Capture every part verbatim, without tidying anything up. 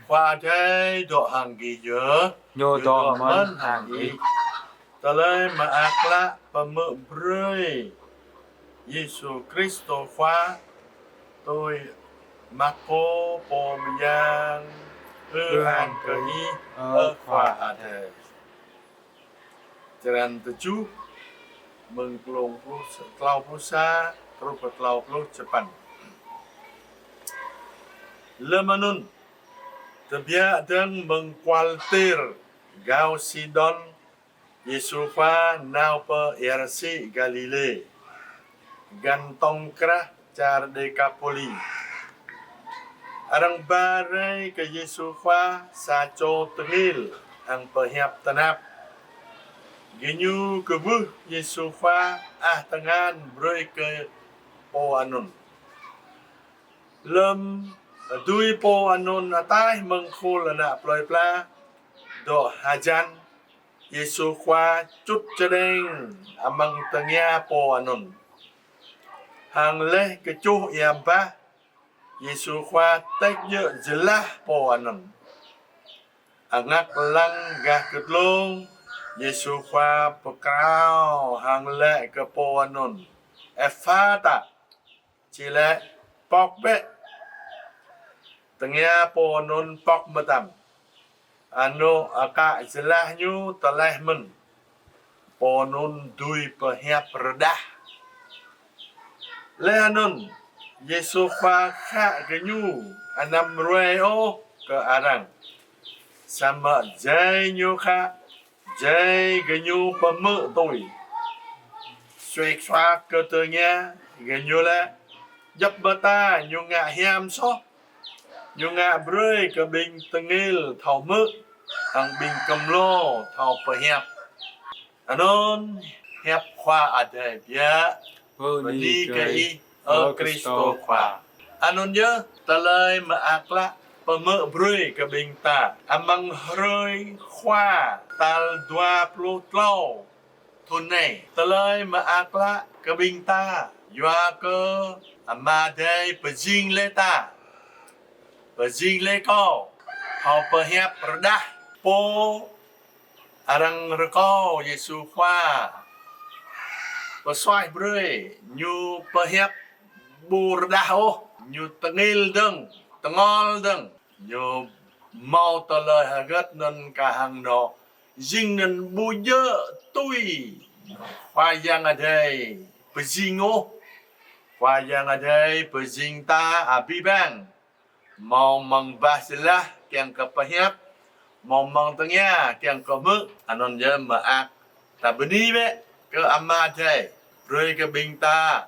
Khua Adai dŏ hăng gih yơh. Ñu dŏ mơ̆n hăng ih. Tơlơi Mơak Klă pơhmư̆ brơi Yêsu Kristô Khua tui Markô pô mơyang. Ư-ang kơ Ih, ơ Khua Adai. Črăn tơjuh, mơ̆ng klông pluh, klâo pluh sa truh pơ klâo pluh čơpăn. Lơm anŭn, tơbiă dơ̆ng mơ̆ng kual Tir, gao Sidôn, Yêsu Khua nao pơ ia rơsĭ Galilê, găn tŏng krah čar Dekapôli. Arăng ba rai kơ Yêsu Khua sa čô tơngil hăng pơhiăp tơnap. Gơñu kwưh Yêsu Khua ah tơngan brơi kơ pô anŭn. Lơm adơi pô anŭn ataih mơ̆ng khul ană plơi pla, dŏ hơjăn, Yêsu Khua čŭt čơđeng amăng tơngia pô anŭn. Hăng laih kơčuh ia bah, Yêsu Khua tĕk djơ̆ jơlah pô anŭn. Angak lăng gah kơtlông, Yêsu Khua pơkrao hăng laĭ kơ pô anŭn: Êphata, či laĭ: Pŏk bĕ. Tơngia pô anŭn pŏk mơtam. Anŏ akă jơlah ñu tơleh mơ̆n. Pô anŭn dưi pơhiăp rơđah. Laih anŭn, Yêsu Khua khă gơñu anăm ruai ôh kơ arăng. Samơ̆ jai ñu khă, jai gơñu pơhmư̆ tui. Suek suak kơ tơngia, gơñu laĭ: Djŏp mơta ñu ngă hiam soh. Ñu ngă brơi kơ ƀing tơngil thâo hmư̆, hăng ƀing kơmlô thâo pơhiăp. Anŭn hiăp Khua Adai biă. Bơni kơ Ih, ơ Kristô Khua. Anŭn yơh tơlơi Mơak Klă pơhmư̆ brơi kơ ƀing ta amăng hrơi Khua tal dua pluh klâo thŭn anai. Tơlơi Mơak Klă kơ ƀing ta, yua kơ Ama Adai pơjing laih ta, pơjing laih kâo, thâo pơhiăp rơđah. Pô arăng rơkâo Yêsu Khua pơsuaih brơi, ñu pơhiăp ƀu rơđah ôh, ñu tơngil dơ̆ng, tơngol dơ̆ng, ñu hmâo tơlơi hơgĕt anŭn kah hăng anŏ jing anŭn ƀu djơ̆ tui Khua Yang Adai pơjing ôh. Khua Yang Adai pơjing ta abih bang. Hmâo mơ̆ng bah jơlah kiăng kơ pơhiăp, hmâo mơ̆ng tơngia kiăng kơ hmư̆. Anŭn yơh mơak ta bơni bĕ kơ Ama Adai brơi kơ ƀing ta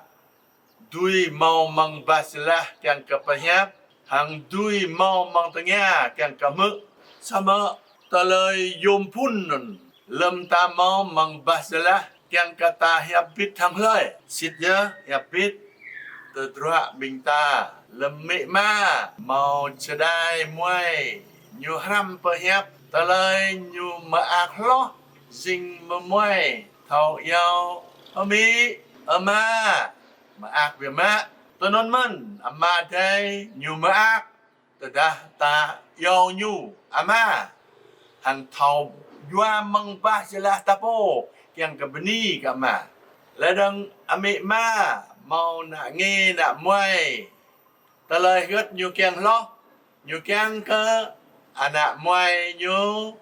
dưi hmâo mơ̆ng bah jơlah kiăng kơ pơhiăp, hăng dưi hmâo mơ̆ng tơngia kiăng kơ hmư̆. Samơ̆ tơlơi yôm phŭn anŭn, lơm ta hmâo mơ̆ng bah jơlah kiăng kơ ta hiăp bit hăng hlơi, sĭt yơh hiăp bit tơdruă ƀing ta. Lơm amĭ ama hmâo čơđai muai, ñu hrăm pơhiăp, tơlơi ñu mơak hloh jing mơmuai thâo iâu: Ơ amĭ, ơ ama, mơak biă mă. Tui anŭn mơ̆n Ama Adai ñu mơak tơdah ta iâu ñu ama, hăng thâo yua mơ̆ng bah jơlah ta pô kiăng kơ bơni kơ ama. Laih dơ̆ng amĭ ama hmâo ană nge ană muai, tơlơi hơgĕt ñu kiăng hloh, ñu kiăng kơ ană muai ñu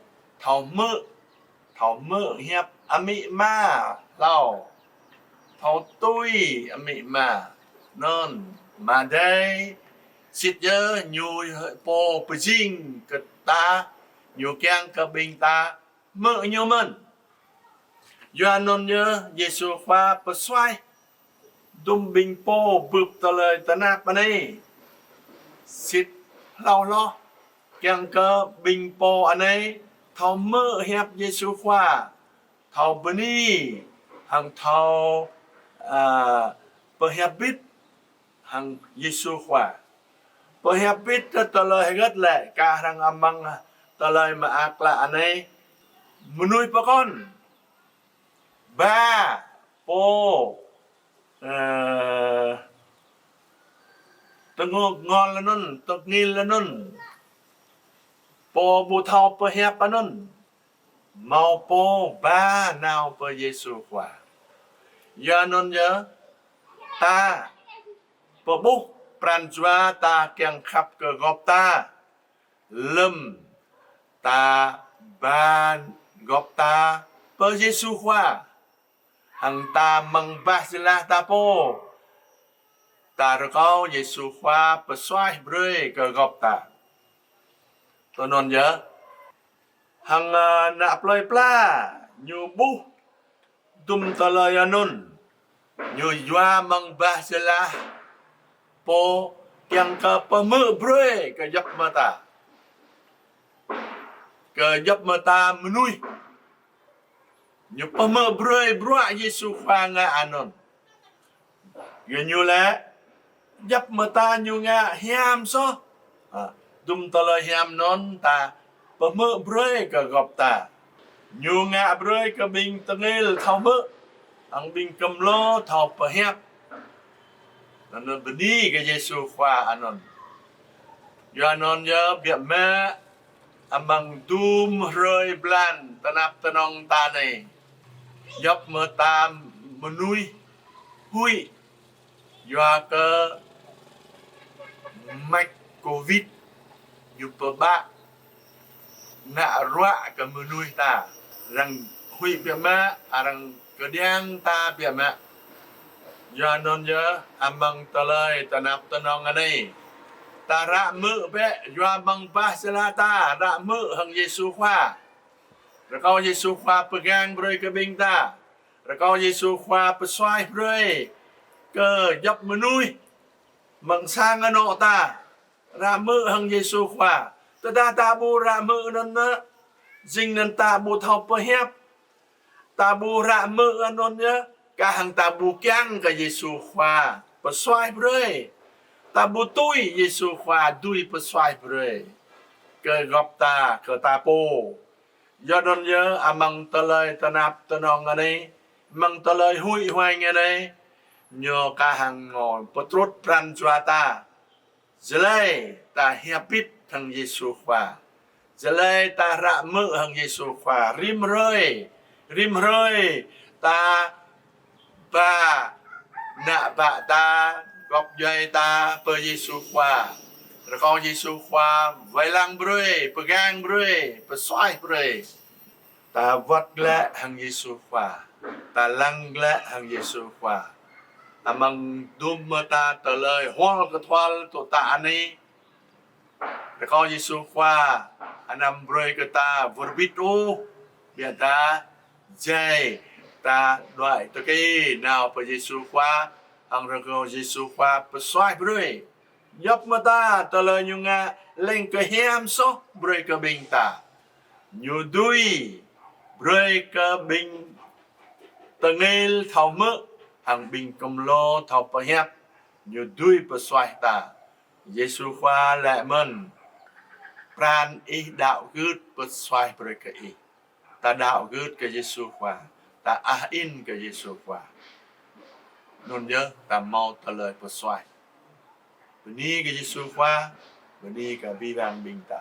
thâo hmư̆, thâo hmư̆ hiăp amĭ ama hlâo, thâo tui amĭ ama. Anŭn Ama Adai sĭt yơh ñu pô pơjing kơ ta, ñu kiăng kơ ƀing ta hmư̆ ñu mơ̆n. Yua anŭn yơh Yêsu Khua pơsuaih dŭm ƀing pô bưp tơlơi tơnap anai sĭt hlâo hloh, kiăng kơ ƀing pô anai thâo hmư̆ hiăp Yêsu Khua, thâo bơni, hăng thâo, a, pơhiăp bit hăng Yêsu Khua. Pơhiăp bit tơlơi hơgĕt lĕ kah hăng amăng tơlơi mơak klă anai, mơnuih pơkŏn ba pô, ơ, tơngŏ-, ngŏl anŭn, tơngil anŭn. Pô ƀu thâo pơhiăp anŭn, hmâo pô ba nao pơ Yêsu Khua. Yua anŭn yơh, ta pơƀuh pran jua ta kiăng khăp kơ gŏp ta, lơ̆m ta ba gŏp ta pơ Yêsu Khua, hăng ta mơ̆ng bah jơlah ta pô, ta rơkâo Yêsu Khua pơsuaih brơi kơ gŏp ta. Tui anŭn yơh, hăng, ơ, ană plơi pla ñu ƀuh dŭm tơlơi anŭn, ñu yua mơ̆ng bah jơlah pô kiăng kơ pơhmư̆ brơi kơ djŏp mơta, kơ djŏp mơta mơnuih. Ñu pơhmư̆ brơi bruă Yêsu Khua ngă anŭn. Yua ñu laĭ, djŏp mơta ñu ngă hiam soh. Ha, dŭm tơlơi hiam anŭn ta pơhmư̆ brơi kơ gŏp ta. Ñu ngă brơi kơ ƀing tơngil thâo hmư̆, hăng ƀing kơmlô thâo pơhiăp. Anŭn bơni kơ Yêsu Khua anŭn. Yua anŭn yơh biă mă amăng dŭm hrơi blan tơnap tơnong ta anai, djŏp mơta mơnuih huĭ yua kơ măk Covid ñu pơƀă ngă ruă kơ mơnuih ta. Arăng huĭ biă mă, arăng kơđiăng ta biă mă. Yua anŭn yơh amăng tơlơi tơnap tơnong anai, ta ră hmư̆ bĕ yua mơ̆ng bah jơlah ta, ră hmư̆ hăng Yêsu Khua. Rơkâo Yêsu Khua pơgang brơi kơ ƀing ta. Rơkâo Yêsu Khua pơsuaih brơi kơ djŏp mơnuih mơ̆ng sang anŏ ta. Ră hmư̆ hăng Yêsu Khua. Tơdah ta ƀu ră hmư̆ anŭn, jing anŭn ta ƀu thâo pơhiăp. Ta ƀu ră hmư̆ anŭn yơh, kah hăng ta ƀu kiăng kơ Yêsu Khua pơsuaih brơi. Ta ƀu tui Yêsu Khua dưi pơsuaih brơi kơ gŏp ta, kơ ta pô. Yua anŭn yơh amăng tơlơi tơnap tơnong anai, amăng tơlơi huĭ huañ anai, ñu kah hăng ngŏ pơtrut pran jua ta. Jơlơi ta hiăp bit hăng Yêsu Khua. Jơlơi ta ră hmư̆ hăng Yêsu Khua. Rĭm hrơi, rĭm hrơi ta ba ană bă ta, gŏp djuai ta pơ Yêsu Khua. Rơkâo Yêsu Khua wai lăng brơi, pơgang brơi, pơsuaih brơi. Ta wơ̆t glaĭ hăng Yêsu Khua. Ta lăng glaĭ hăng Yêsu Khua. Amăng dŭm mơta tơlơi hual kơtual tŭ ta anai, rơkâo Yêsu Khua anăm brơi kơ ta wơr bit ôh. Biă dah jai ta đuaĭ tơkai nao pơ Yêsu Khua, hăng rơkâo Yêsu Khua pơsuaih brơi. Djŏp mơta tơlơi ñu ngă leng kơ hiam soh brơi kơ ƀing ta. Ñu dưi brơi kơ ƀing tơngil thâo hmư̆, hăng ƀing kơmlô thâo pơhiăp. Ñu dưi pơsuaih ta. Yêsu Khua laĭ mơ̆n: Pran ih đaŏ gưt pơsuaih brơi kơ ih. Ta đaŏ gưt kơ Yêsu Khua, ta ăh in kơ Yêsu Khua, anŭn yơh ta hmâo tơlơi pơsuaih. Bơni kơ Yêsu Khua, bơni kơ abih bang ƀing ta.